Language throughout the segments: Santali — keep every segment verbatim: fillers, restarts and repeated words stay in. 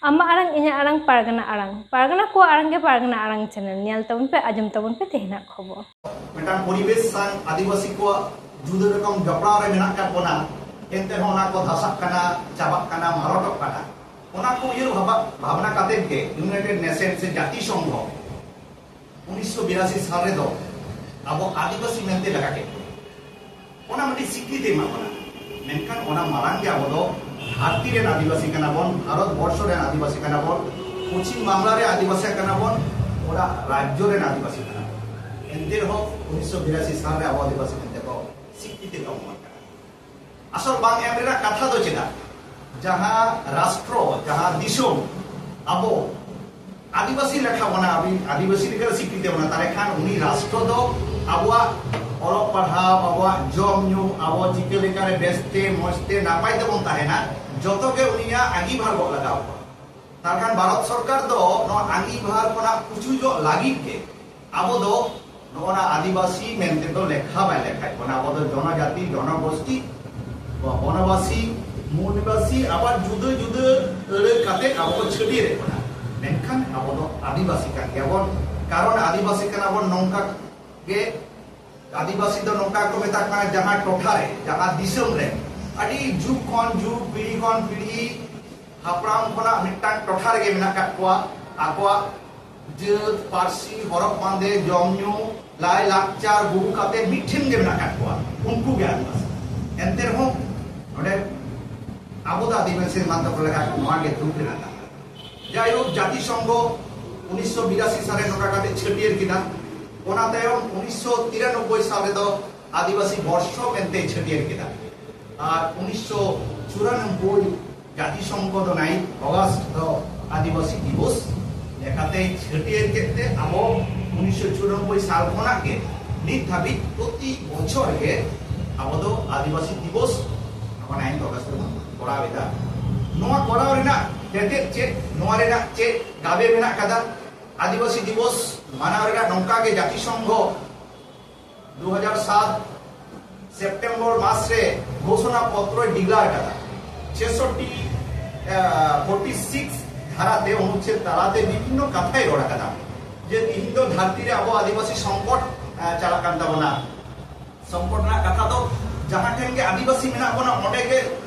ᱟᱢᱟᱜ ᱟᱲᱟᱝ, ᱤᱧᱟᱹᱜ ᱟᱲᱟᱝ, ᱯᱟᱨᱜᱟᱱᱟ ᱟᱲᱟᱝ᱾ ᱯᱟᱨᱜᱟᱱᱟ ᱠᱚᱣᱟᱜ ᱟᱲᱟᱝ ᱜᱮ ᱯᱟᱨᱜᱟᱱᱟ ᱟᱲᱟᱝ ᱪᱮᱱᱮᱞ᱾ ᱧᱮᱞ ᱛᱟᱵᱚᱱ ᱯᱮ, ᱟᱸᱡᱚᱢ ᱛᱟᱵᱚᱱ ᱯᱮ ᱛᱮᱦᱮᱧᱟᱜ ᱠᱷᱚᱵᱚᱨ᱾ ᱢᱤᱫᱴᱟᱝ ᱯᱚᱨᱤᱵᱮᱥ ᱥᱟᱶ ᱟᱹᱫᱤᱵᱟᱹᱥᱤ ᱠᱚᱣᱟᱜ ᱡᱩᱫᱟᱹ ᱨᱚᱠᱚᱢ ᱡᱚᱯᱲᱟᱣ ᱨᱮ ᱢᱮᱱᱟᱜ ᱟᱠᱟᱫ ᱵᱚᱱᱟ, ᱮᱱᱛᱮ ᱨᱮᱦᱚᱸ ᱚᱱᱟ ᱠᱚ ᱫᱷᱟᱥᱟᱜ ᱠᱟᱱᱟ, ᱪᱟᱵᱟᱜ ᱠᱟᱱᱟ, ᱢᱟᱞᱚᱴᱚᱜ ᱠᱟᱱᱟ᱾ ᱚᱱᱟ ᱠᱚ ᱩᱭᱦᱟᱹᱨ ᱵᱷᱟᱵᱟ-, ᱵᱷᱟᱵᱽᱱᱟ ᱠᱟᱛᱮᱫ ᱜᱮ ᱤᱭᱩᱱᱟᱭᱴᱮᱰ ᱱᱮᱥᱚᱱᱥ ᱥᱮ ᱡᱟᱹᱛᱤ ᱥᱚᱝᱜᱷᱚ ᱩᱱᱤᱥᱥᱚ ᱵᱤᱨᱟᱥᱤ ᱥᱟᱞ ᱨᱮᱫᱚ ᱟᱵᱚ ᱟᱹᱫᱤᱵᱟᱹᱥᱤ ᱢᱮᱱᱛᱮ ᱞᱮᱠᱷᱟ ᱠᱮᱫ ᱵᱚᱱᱟ᱾ ᱚᱱᱟ ᱢᱤᱫᱴᱤᱡ ᱥᱤᱠᱨᱤᱛᱤ ᱮᱢᱟ ᱵᱚᱱᱟ᱾ ᱢᱮᱱᱠᱷᱟᱱ ᱚᱱᱟ ᱢᱟᱲᱟᱝ ᱜᱮ ᱟᱵᱚ ᱫᱚ ᱫᱷᱟᱹᱨᱛᱤ ᱨᱮᱱ ᱟᱹᱫᱤᱵᱟᱹᱥᱤ ᱠᱟᱱᱟ ᱵᱚᱱ, ᱵᱷᱟᱨᱚᱛ ᱵᱚᱨᱥᱚ ᱨᱮᱱ ᱟᱹᱫᱤᱵᱟᱹᱥᱤ ᱠᱟᱱᱟ ᱵᱚᱱ, ᱯᱚᱪᱷᱤᱢ ᱵᱟᱝᱞᱟ ᱨᱮ ᱟᱹᱫᱤᱵᱟᱹᱥᱤ ᱠᱟᱱᱟ ᱵᱚᱱ, ᱚᱱᱟ ᱨᱟᱡᱽᱡᱚ ᱨᱮᱱ ᱟᱹᱫᱤᱵᱟᱹᱥᱤ ᱠᱟᱱᱟ ᱵᱚᱱ᱾ ᱮᱱᱛᱮ ᱨᱮᱦᱚᱸ ᱩᱱᱤᱥᱥᱚ ᱵᱤᱨᱟᱥᱤ ᱥᱟᱞ ᱨᱮ ᱟᱵᱚ ᱟᱹᱫᱤᱵᱟᱹᱥᱤ ᱢᱮᱱᱛᱮ ᱠᱚ ᱥᱤᱠᱨᱤᱛᱤ ᱠᱚ ᱮᱢᱟ ᱵᱚᱱ ᱠᱟᱱᱟ᱾ ᱟᱥᱚᱞ ᱵᱟᱝ ᱮᱢ ᱨᱮᱱᱟᱜ ᱠᱟᱛᱷᱟ ᱫᱚ ᱪᱮᱫᱟᱜ? ᱡᱟᱦᱟᱸ ᱨᱟᱥᱴᱨᱚ, ᱡᱟᱦᱟᱸ ᱫᱤᱥᱚᱢ ᱟᱵᱚ ᱟᱹᱫᱤᱵᱟᱹᱥᱤ ᱞᱮᱠᱷᱟ ᱵᱚᱱᱟ, ᱟᱹᱫᱤ-, ᱟᱹᱫᱤᱵᱟᱹᱥᱤ ᱞᱮᱠᱟ ᱥᱤᱠᱨᱤᱛᱤ ᱵᱚᱱᱟ, ᱛᱟᱦᱞᱮ ᱠᱷᱟᱱ ᱩᱱᱤ ᱨᱟᱥᱴᱨᱚ ᱫᱚ ᱟᱵᱚᱣᱟᱜ ᱚᱞᱚᱜ ᱯᱟᱲᱦᱟᱣ, ᱟᱵᱚᱣᱟᱜ ᱡᱚᱢ ᱧᱩ, ᱟᱵᱚ ᱪᱤᱠᱟᱹ ᱞᱮᱠᱟᱨᱮ ᱵᱮᱥᱛᱮ, ᱢᱚᱡᱽᱛᱮ, ᱱᱟᱯᱟᱭ ᱛᱮᱵᱚᱱ ᱛᱟᱦᱮᱱᱟ, ᱡᱚᱛᱚ ᱜᱮ ᱩᱱᱤᱭᱟᱜ ᱟᱸᱜᱤᱵᱷᱟᱨ ᱜᱚᱜ ᱞᱟᱜᱟᱣ ᱠᱚᱣᱟ᱾ ᱛᱟᱦᱞᱮ ᱠᱷᱟᱱ ᱵᱷᱟᱨᱚᱛ ᱥᱚᱨᱠᱟᱨ ᱫᱚ ᱱᱚᱣᱟ ᱟᱸᱜᱤᱵᱷᱟᱨ ᱠᱷᱚᱱᱟᱜ ᱯᱩᱪᱩᱡᱚᱜ ᱞᱟᱹᱜᱤᱫ ᱜᱮ ᱟᱵᱚ ᱫᱚ ᱱᱚᱜᱼᱚ ᱱᱟ ᱟᱹᱫᱤᱵᱟᱹᱥᱤ ᱢᱮᱱᱛᱮ ᱫᱚ ᱞᱮᱠᱷᱟ ᱵᱟᱭ ᱞᱮᱠᱷᱟᱭᱮᱫ ᱵᱚᱱᱟ᱾ ᱟᱵᱚ ᱫᱚ ᱡᱚᱱᱚᱡᱟᱛᱤ, ᱡᱚᱱᱚᱜᱳᱥᱴᱤ, ᱵᱚᱱᱚᱵᱟᱥᱤ, ᱢᱩᱞᱱᱤᱵᱟᱥᱤ, ᱟᱵᱟᱨ ᱡᱩᱫᱟᱹ ᱡᱩᱫᱟᱹ ᱟᱹᱲᱟᱹ ᱠᱟᱛᱮ ᱟᱵᱚ ᱠᱚ ᱪᱷᱟᱹᱴᱭᱟᱹᱨᱮᱫ ᱵᱚᱱᱟ᱾ ᱢᱮᱱᱠᱷᱟᱱ ᱟᱵᱚ ᱫᱚ ᱟᱹᱫᱤᱵᱟᱹᱥᱤ ᱠᱟᱱ ᱜᱮᱭᱟᱵᱚᱱ᱾ ᱠᱟᱨᱚᱱ ᱟᱹᱫᱤᱵᱟᱹᱥᱤ ᱠᱟᱱᱟ ᱵᱚᱱ ᱱᱚᱝᱠᱟ ᱜᱮ, ᱟᱹᱫᱤᱵᱟᱹᱥᱤ ᱫᱚ ᱱᱚᱝᱠᱟ ᱠᱚ ᱢᱮᱛᱟᱜ ᱠᱟᱱᱟ, ᱡᱟᱦᱟᱸ ᱴᱚᱴᱷᱟ ᱨᱮ, ᱡᱟᱦᱟᱸ ᱫᱤᱥᱚᱢ ᱨᱮ ᱟᱹᱰᱤ ᱡᱩᱜᱽ ᱠᱷᱚᱱ ᱡᱩᱜᱽ, ᱯᱤᱲᱦᱤ ᱠᱷᱚᱱ ᱯᱤᱲᱦᱤ ᱦᱟᱯᱲᱟᱢ ᱠᱷᱚᱱᱟᱜ ᱢᱤᱫᱴᱟᱝ ᱴᱚᱴᱷᱟ ᱨᱮᱜᱮ ᱢᱮᱱᱟᱜ ᱟᱠᱟᱫ ᱠᱚᱣᱟ, ᱟᱠᱚᱣᱟᱜ ᱡᱟᱹᱛ, ᱯᱟᱹᱨᱥᱤ, ᱦᱚᱨᱚᱜ ᱵᱟᱸᱫᱮ, ᱡᱚᱢ ᱧᱩ, ᱞᱟᱭ ᱞᱟᱠᱪᱟᱨ ᱜᱩᱨᱩ ᱠᱟᱛᱮ ᱢᱤᱫ ᱴᱷᱮᱱ ᱜᱮ ᱢᱮᱱᱟᱜ ᱟᱠᱟᱫ ᱠᱚᱣᱟ, ᱩᱱᱠᱩ ᱜᱮ ᱟᱹᱫᱤᱵᱟᱹᱥᱤ᱾ ᱮᱱᱛᱮ ᱨᱮᱦᱚᱸ ᱱᱚᱰᱮ ᱟᱵᱚ ᱫᱚ ᱟᱹᱫᱤᱵᱟᱹᱥᱤ ᱮᱢᱟᱱ ᱛᱟᱠᱚ ᱞᱮᱠᱟ ᱱᱚᱣᱟ ᱜᱮ ᱫᱩᱠ ᱨᱮᱱᱟᱜ ᱠᱟᱛᱷᱟ᱾ ᱡᱟᱭᱦᱳᱠ, ᱡᱟᱹᱛᱤ ᱥᱚᱝᱜᱷᱚ ᱩᱱᱤᱥᱥᱚ ᱵᱤᱨᱟᱥᱤ ᱥᱟᱞ ᱨᱮ ᱱᱚᱝᱠᱟ ᱠᱟᱛᱮ ᱪᱷᱟᱹᱴᱭᱟᱹᱨ ᱠᱮᱫᱟ᱾ ᱚᱱᱟ ᱛᱟᱭᱚᱢ ᱩᱱᱤᱥᱥᱚ ᱛᱤᱨᱟᱱᱚᱵᱵᱳᱭ ᱥᱟᱞ ᱨᱮᱫᱚ ᱟᱹᱫᱤᱵᱟᱹᱥᱤ ᱵᱚᱨᱥᱚ ᱢᱮᱱᱛᱮ ᱪᱷᱟᱹᱴᱭᱟᱹᱨ ᱠᱮᱫᱟ᱾ ᱟᱨ ᱩᱱᱤᱥᱥᱚ ᱪᱩᱨᱟᱱᱚᱵᱵᱳᱭ ᱡᱟᱹᱛᱤ ᱥᱚᱝᱜᱷᱚ ᱫᱚ ᱱᱟᱭᱤᱱ ᱚᱜᱟᱥᱴ ᱫᱚ ᱟᱹᱫᱤᱵᱟᱹᱥᱤ ᱫᱤᱵᱚᱥ ᱞᱮᱠᱟᱛᱮ ᱪᱷᱟᱹᱴᱭᱟᱹᱨ ᱠᱮᱫ ᱛᱮ ᱟᱵᱚ ᱩᱱᱤᱥᱥᱚ ᱪᱩᱨᱟᱱᱚᱵᱵᱳᱭ ᱥᱟᱞ ᱠᱷᱚᱱᱟᱜ ᱜᱮ ᱱᱤᱛ ᱫᱷᱟᱹᱵᱤᱡ ᱯᱨᱚᱛᱤ ᱵᱚᱪᱷᱚᱨ ᱜᱮ ᱟᱵᱚ ᱫᱚ ᱟᱹᱫᱤᱵᱟᱹᱥᱤ ᱫᱤᱵᱚᱥ ᱱᱚᱣᱟ ᱱᱟᱭᱤᱱᱛᱷ ᱚᱜᱟᱥᱴ ᱨᱮᱵᱚᱱ ᱠᱚᱨᱟᱣ ᱮᱫᱟ᱾ ᱱᱚᱣᱟ ᱠᱚᱨᱟᱣ ᱨᱮᱱᱟᱜ ᱛᱮᱛᱮᱫ ᱪᱮᱫ, ᱱᱚᱣᱟ ᱨᱮᱱᱟᱜ ᱪᱮᱫ ᱫᱟᱵᱮ ᱢᱮᱱᱟᱜ ᱠᱟᱫᱟ? ᱟᱹᱫᱤᱵᱟᱹᱥᱤ ᱫᱤᱵᱚᱥ ᱢᱟᱱᱟᱣ ᱨᱮᱱᱟᱜ ᱱᱚᱝᱠᱟ ᱜᱮ ᱡᱟᱹᱛᱤ ᱥᱚᱝᱜᱷᱚ ᱫᱩ ᱦᱟᱡᱟᱨ ᱥᱟᱛ ᱥᱮᱯᱴᱮᱢᱵᱚᱨ ᱢᱟᱥ ᱨᱮ ᱜᱷᱳᱥᱚᱱᱟ ᱯᱚᱛᱨᱚᱭ ᱰᱤᱜᱽᱞᱟᱨ ᱠᱟᱫᱟ᱾ ᱪᱷᱮᱥᱚᱴᱴᱤ ᱯᱷᱳᱨᱴᱤ ᱥᱤᱠᱥ ᱫᱷᱟᱨᱟᱛᱮ, ᱚᱱᱩᱪᱷᱮᱫ ᱛᱟᱞᱟᱛᱮ ᱵᱤᱵᱷᱤᱱᱱᱚ ᱠᱟᱛᱷᱟᱭ ᱨᱚᱲ ᱠᱟᱫᱟ ᱡᱮ ᱛᱤᱦᱤᱧ ᱫᱚ ᱫᱷᱟᱹᱨᱛᱤ ᱨᱮ ᱟᱵᱚ ᱟᱹᱫᱤᱵᱟᱹᱥᱤ ᱥᱚᱝᱠᱚᱴ ᱟᱸ, ᱪᱟᱞᱟᱜ ᱠᱟᱱ ᱛᱟᱵᱚᱱᱟ᱾ ᱥᱚᱝᱠᱚᱴ ᱨᱮᱱᱟᱜ ᱠᱟᱛᱷᱟ ᱫᱚ ᱡᱟᱦᱟᱸ ᱴᱷᱮᱱ ᱜᱮ ᱟᱹᱫᱤᱵᱟᱹᱥᱤ ᱢᱮᱱᱟᱜ ᱵᱚᱱᱟ, ᱚᱸᱰᱮ ᱜᱮ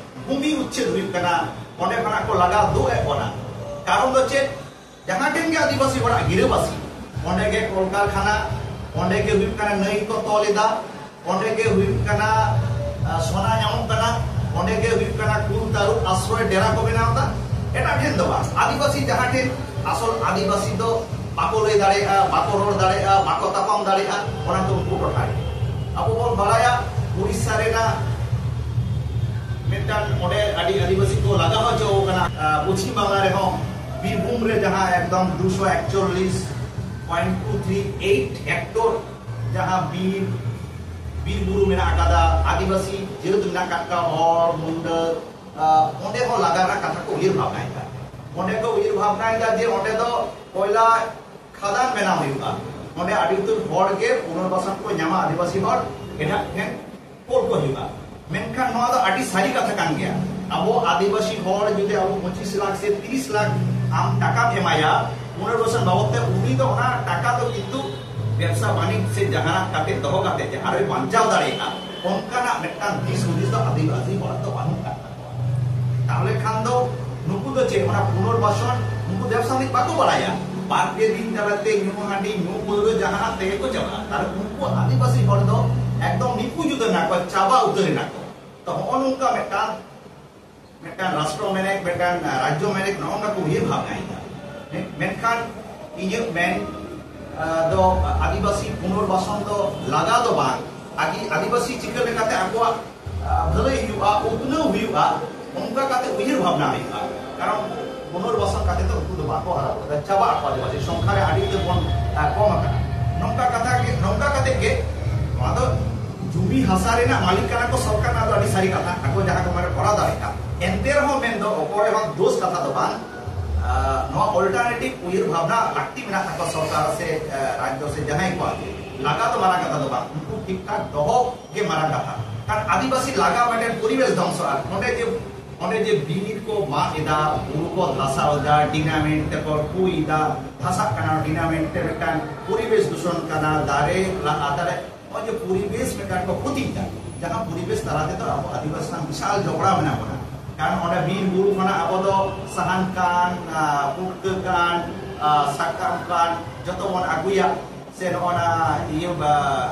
ᱵᱷᱩᱢᱤ ᱩᱪᱪᱷᱮᱫ ᱦᱩᱭᱩᱜ ᱠᱟᱱᱟ, ᱚᱸᱰᱮ ᱠᱷᱚᱱᱟᱜ ᱠᱚ ᱞᱟᱜᱟ ᱫᱩᱜ ᱮᱫ ᱵᱚᱱᱟ᱾ ᱠᱟᱨᱚᱱ ᱫᱚ ᱪᱮᱫ? ᱡᱟᱦᱟᱸ ᱴᱷᱮᱱ ᱜᱮ ᱟᱹᱫᱤᱵᱟᱹᱥᱤ ᱦᱚᱲᱟᱜ ᱜᱤᱨᱟᱹᱵᱟᱹᱥᱤ, ᱚᱸᱰᱮ ᱜᱮ ᱠᱚᱞᱠᱟᱨᱠᱷᱟᱱᱟ, ᱚᱸᱰᱮ ᱜᱮ ᱦᱩᱭᱩᱜ ᱠᱟᱱᱟ ᱱᱟᱹᱭ ᱠᱚ ᱛᱚᱞ ᱮᱫᱟ, ᱚᱸᱰᱮ ᱜᱮ ᱦᱩᱭᱩᱜ ᱠᱟᱱᱟ ᱟᱸ, ᱥᱚᱱᱟ ᱧᱟᱢᱚᱜ ᱠᱟᱱᱟ, ᱚᱸᱰᱮ ᱜᱮ ᱦᱩᱭᱩᱜ ᱠᱟᱱᱟ ᱠᱩᱞ ᱛᱟᱹᱨᱩᱵ ᱟᱥᱨᱚᱭ ᱰᱮᱨᱟ ᱠᱚ ᱵᱮᱱᱟᱣ ᱮᱫᱟ᱾ ᱮᱴᱟᱜ ᱴᱷᱮᱱ ᱫᱚ ᱵᱟᱝ, ᱟᱹᱫᱤᱵᱟᱹᱥᱤ ᱡᱟᱦᱟᱸ ᱴᱷᱮᱱ ᱟᱥᱚᱞ ᱟᱹᱫᱤᱵᱟᱹᱥᱤ ᱫᱚ ᱵᱟᱠᱚ ᱞᱟᱹᱭ ᱫᱟᱲᱮᱭᱟᱜᱼᱟ, ᱵᱟᱠᱚ ᱨᱚᱲ ᱫᱟᱲᱮᱭᱟᱜᱼᱟ, ᱵᱟᱠᱚ ᱛᱟᱯᱟᱢ ᱫᱟᱲᱮᱭᱟᱜᱼᱟ, ᱚᱱᱟ ᱫᱚ ᱩᱱᱠᱩ ᱴᱚᱴᱷᱟ ᱨᱮ᱾ ᱟᱵᱚ ᱵᱚᱱ ᱵᱟᱲᱟᱭᱟ ᱩᱲᱤᱥᱥᱟ ᱨᱮᱱᱟᱜ ᱢᱤᱫᱴᱟᱝ ᱚᱸᱰᱮ ᱟᱹᱰᱤ ᱟᱹᱫᱤᱵᱟᱹᱥᱤ ᱠᱚ ᱞᱟᱜᱟ ᱦᱚᱪᱚ ᱟᱠᱟᱱᱟ, ᱟᱸ, ᱯᱚᱪᱷᱤᱢ ᱵᱟᱝᱞᱟ ᱨᱮᱦᱚᱸ ᱵᱤᱨᱵᱷᱩᱢ ᱨᱮ ᱡᱟᱦᱟᱸ ᱮᱠᱫᱚᱢ ᱫᱩᱥᱚ ᱮᱠᱪᱚᱞᱞᱤᱥ point two three eight hectare ᱡᱟᱦᱟᱸ ᱵᱤᱨ, ᱵᱤᱨ ᱵᱩᱨᱩ ᱢᱮᱱᱟᱜ ᱟᱠᱟᱫᱟ, ᱟᱹᱫᱤᱵᱟᱹᱥᱤ ᱡᱟᱹᱛ ᱢᱮᱱᱟᱜ ᱟᱠᱟᱫ ᱠᱚᱣᱟ, ᱦᱚᱲ, ᱢᱩᱱᱰᱟᱹ, ᱟᱸ, ᱚᱸᱰᱮ ᱦᱚᱸ ᱞᱟᱜᱟ ᱨᱮᱱᱟᱜ ᱠᱟᱛᱷᱟ ᱠᱚ ᱩᱭᱦᱟᱹᱨ ᱵᱷᱟᱵᱽᱱᱟᱭᱮᱫᱟ᱾ ᱚᱸᱰᱮ ᱠᱚ ᱩᱭᱦᱟᱹᱨ ᱵᱷᱟᱵᱽᱱᱟᱭᱮᱫᱟ ᱡᱮ ᱚᱸᱰᱮ ᱫᱚ ᱠᱚᱭᱞᱟ ᱠᱷᱟᱫᱟᱱ ᱵᱮᱱᱟᱣ ᱦᱩᱭᱩᱜᱼᱟ, ᱚᱸᱰᱮ ᱟᱹᱰᱤ ᱩᱛᱟᱹᱨ ᱦᱚᱲ ᱜᱮ ᱯᱩᱱᱚᱨᱵᱟᱥᱚᱱ ᱠᱚ ᱧᱟᱢᱟ, ᱟᱹᱫᱤᱵᱟᱹᱥᱤ ᱦᱚᱲ ᱮᱴᱟᱜ ᱴᱷᱮᱱ ᱠᱳᱞ ᱠᱚ ᱦᱩᱭᱩᱜᱼᱟ᱾ ᱢᱮᱱᱠᱷᱟᱱ ᱱᱚᱣᱟ ᱫᱚ ᱟᱹᱰᱤ ᱥᱟᱹᱨᱤ ᱠᱟᱛᱷᱟ ᱠᱟᱱ ᱜᱮᱭᱟ᱾ ᱟᱵᱚ ᱟᱹᱫᱤᱵᱟᱹᱥᱤ ᱦᱚᱲ ᱡᱩᱫᱤ ᱟᱵᱚ ᱯᱚᱸᱪᱤᱥ ᱞᱟᱠᱷ ᱥᱮ ᱛᱤᱨᱤᱥ ᱞᱟᱠᱷ ᱟᱢ ᱴᱟᱠᱟᱢ ᱮᱢᱟᱭᱟ ᱯᱩᱱᱚᱨᱵᱟᱥᱚᱱ ᱵᱟᱵᱚᱫ ᱛᱮ, ᱩᱱᱤ ᱫᱚ ᱚᱱᱟ ᱴᱟᱠᱟ ᱫᱚ ᱠᱤᱱᱛᱩ ᱵᱮᱵᱽᱥᱟ ᱵᱟᱹᱱᱤᱡᱽ ᱥᱮ ᱡᱟᱦᱟᱱᱟᱜ ᱠᱟᱛᱮ ᱫᱚᱦᱚ ᱠᱟᱛᱮ ᱡᱟᱦᱟᱸ ᱨᱮ ᱵᱟᱧᱪᱟᱣ ᱫᱟᱲᱮᱭᱟᱜᱼᱟ, ᱚᱱᱠᱟᱱᱟᱜ ᱢᱤᱫᱴᱟᱝ ᱫᱤᱥ ᱦᱩᱫᱤᱥ ᱫᱚ ᱟᱹᱫᱤᱵᱟᱹᱥᱤ ᱦᱚᱲᱟᱜ ᱫᱚ ᱵᱟᱹᱱᱩᱜ ᱟᱠᱟᱫ ᱛᱟᱠᱚᱣᱟ᱾ ᱛᱟᱦᱚᱞᱮ ᱠᱷᱟᱱ ᱫᱚ ᱱᱩᱠᱩ ᱫᱚ ᱪᱮᱫ, ᱚᱱᱟ ᱯᱩᱱᱚᱨᱵᱟᱥᱚᱱ ᱱᱩᱠᱩ ᱵᱮᱵᱽᱥᱟ ᱵᱟᱹᱱᱤᱡᱽ ᱵᱟᱠᱚ ᱵᱟᱲᱟᱭᱟ᱾ ᱵᱟᱨ ᱯᱮ ᱫᱤᱱ ᱛᱟᱞᱟᱛᱮ ᱧᱩ ᱦᱟᱺᱰᱤ, ᱧᱩ ᱯᱟᱹᱣᱨᱟᱹ ᱡᱟᱦᱟᱱᱟᱜ ᱛᱮᱜᱮ ᱠᱚ ᱪᱟᱵᱟᱜᱼᱟ᱾ ᱛᱟᱦᱚᱞᱮ ᱩᱱᱠᱩ ᱟᱹᱫᱤᱵᱟᱹᱥᱤ ᱦᱚᱲ ᱫᱚ ᱮᱠᱫᱚᱢ ᱱᱤᱯᱩᱡ ᱩᱛᱟᱹᱨ ᱮᱱᱟ ᱠᱚ, ᱪᱟᱵᱟ ᱩᱛᱟᱹᱨ ᱮᱱᱟ ᱠᱚ᱾ ᱛᱚ ᱦᱚᱸᱜᱼᱚ ᱱᱚᱝᱠᱟ ᱢᱤᱫᱴᱟᱝ, ᱢᱤᱫᱴᱟᱝ ᱨᱟᱥᱴᱨᱚ ᱢᱮᱱᱮᱠ, ᱢᱤᱫᱴᱟᱝ ᱨᱟᱡᱽᱡᱚ ᱢᱮᱱᱮᱠ ᱱᱚᱜᱼᱚ ᱱᱚᱝᱠᱟ ᱠᱚ ᱩᱭᱦᱟᱹᱨ ᱵᱷᱟᱵᱽᱱᱟᱭᱮᱫᱟ᱾ ᱢᱮ-, ᱢᱮᱱᱠᱷᱟᱱ ᱤᱧᱟᱹᱜ ᱢᱮᱱ, ᱟᱸ, ᱫᱚ ᱟᱹᱫᱤᱵᱟᱹᱥᱤ ᱯᱩᱱᱚᱨᱵᱟᱥᱚᱱ ᱫᱚ ᱞᱟᱜᱟ ᱫᱚ ᱵᱟᱝ, ᱟᱹᱫᱤ-, ᱟᱹᱫᱤᱵᱟᱹᱥᱤ ᱪᱤᱠᱟᱹ ᱞᱮᱠᱟᱛᱮ ᱟᱠᱚᱣᱟᱜ, ᱟᱸ, ᱵᱷᱟᱹᱞᱟᱹᱭ ᱦᱩᱭᱩᱜᱼᱟ, ᱩᱛᱱᱟᱹᱣ ᱦᱩᱭᱩᱜᱼᱟ, ᱚᱱᱠᱟ ᱠᱟᱛᱮ ᱩᱭᱦᱟᱹᱨ ᱵᱷᱟᱵᱽᱱᱟ ᱦᱩᱭᱩᱜᱼᱟ᱾ ᱠᱟᱨᱚᱱ ᱯᱩᱱᱚᱨᱵᱟᱥᱚᱱ ᱠᱟᱛᱮ ᱫᱚ ᱩᱱᱠᱩ ᱫᱚ ᱵᱟᱠᱚ ᱦᱟᱨᱟ ᱵᱩᱨᱩᱜᱼᱟ, ᱪᱟᱵᱟᱜ ᱟᱠᱚ, ᱟᱹᱫᱤᱵᱟᱹᱥᱤ ᱥᱚᱝᱠᱷᱟ ᱨᱮ ᱟᱹᱰᱤ ᱩᱛᱟᱹᱨ ᱵᱚᱱ, ᱟᱸ, ᱠᱚᱢ ᱟᱠᱟᱱᱟ᱾ ᱵᱷᱟᱥᱟ ᱨᱮᱱᱟᱜ ᱢᱟᱹᱞᱤᱠ ᱠᱟᱱᱟ ᱠᱚ ᱥᱚᱨᱠᱟᱨ, ᱱᱚᱣᱟ ᱫᱚ ᱟᱹᱰᱤ ᱥᱟᱹᱨᱤ ᱠᱟᱛᱷᱟ, ᱟᱠᱚ ᱡᱟᱦᱟᱸ ᱠᱚ ᱢᱟᱱᱮ ᱠᱚᱨᱟᱣ ᱫᱟᱲᱮᱭᱟᱜᱼᱟ᱾ ᱮᱱᱛᱮ ᱨᱮᱦᱚᱸ ᱢᱮᱱᱫᱚ ᱚᱠᱚᱭ ᱦᱚᱸ ᱫᱳᱥ ᱠᱟᱛᱷᱟ ᱫᱚ ᱵᱟᱝ᱾ ᱟᱨ ᱱᱚᱣᱟ ᱚᱞᱴᱟᱨᱱᱮᱴᱤᱵᱷ ᱩᱭᱦᱟᱹᱨ ᱵᱷᱟᱵᱽᱱᱟ ᱞᱟᱹᱠᱛᱤ ᱢᱮᱱᱟᱜ ᱛᱟᱠᱚᱣᱟ ᱥᱚᱨᱠᱟᱨ ᱥᱮ ᱨᱟᱡᱽᱡᱚ ᱥᱮ ᱡᱟᱦᱟᱸᱭ ᱠᱚᱣᱟᱜ ᱜᱮ᱾ ᱞᱟᱜᱟ ᱫᱚ ᱢᱟᱨᱟᱝ ᱠᱟᱛᱷᱟ ᱫᱚ ᱵᱟᱝ, ᱩᱱᱠᱩ ᱴᱷᱤᱠ ᱴᱷᱟᱠ ᱫᱚᱦᱚ ᱜᱮ ᱢᱟᱨᱟᱝ ᱠᱟᱛᱷᱟ᱾ ᱠᱟᱨᱚᱱ ᱟᱹᱫᱤᱵᱟᱹᱥᱤ ᱞᱟᱜᱟ ᱢᱤᱫᱴᱮᱱ ᱯᱚᱨᱤᱵᱮᱥ ᱫᱷᱚᱝᱥᱚᱜᱼᱟ᱾ ᱚᱸᱰᱮ ᱡᱮ ᱚᱸᱰᱮ ᱡᱮ ᱵᱤᱨ ᱠᱚ ᱢᱟᱜ ᱮᱫᱟ, ᱵᱩᱨᱩ ᱠᱚ ᱫᱷᱟᱥᱟᱣ ᱮᱫᱟ, ᱰᱤᱱᱟᱢᱮᱴ ᱛᱮᱠᱚ ᱯᱩᱭ ᱮᱫᱟ, ᱫᱷᱟᱥᱟᱜ ᱠᱟᱱᱟ, ᱰᱤᱱᱟᱢᱮᱴ ᱛᱮ ᱢᱤᱫᱴᱟᱝ ᱯᱚᱨᱤᱵᱮᱥ ᱫᱩᱥᱚᱱ ᱠᱟᱱᱟ, ᱫᱟᱨᱮ ᱞᱟᱜ ᱫᱟᱨᱮ, ᱱᱚᱜᱼᱚᱭ ᱡᱮ ᱯᱚᱨᱤᱵᱮᱥ ᱢᱤᱫᱴᱟᱝ ᱠᱚ ᱠᱷᱚᱛᱤᱭᱮᱫᱟ, ᱡᱟᱦᱟᱸ ᱯᱚᱨᱤᱵᱮᱥ ᱛᱟᱞᱟ ᱛᱮᱫᱚ ᱟᱵᱚ ᱟᱹᱫᱤᱵᱟᱹᱥᱤ ᱥᱟᱶ ᱵᱤᱥᱟᱞ ᱡᱚᱯᱲᱟᱣ ᱢᱮᱱᱟᱜ ᱵᱚᱱᱟ᱾ ᱠᱟᱨᱚᱱ ᱚᱸᱰᱮ ᱵᱤᱨ ᱵᱩᱨᱩ ᱠᱷᱚᱱᱟᱜ ᱟᱵᱚ ᱫᱚ ᱥᱟᱦᱟᱱ ᱠᱟᱱ, ᱟᱸ, ᱯᱩᱴᱠᱟᱹ ᱠᱟᱱ, ᱟᱸ, ᱥᱟᱠᱟᱢ ᱠᱟᱱ, ᱡᱚᱛᱚ ᱵᱚᱱ ᱟᱹᱜᱩᱭᱟ᱾ ᱥᱮ ᱱᱚᱜᱼᱚ ᱱᱟ ᱤᱭᱟᱹ, ᱟᱸ,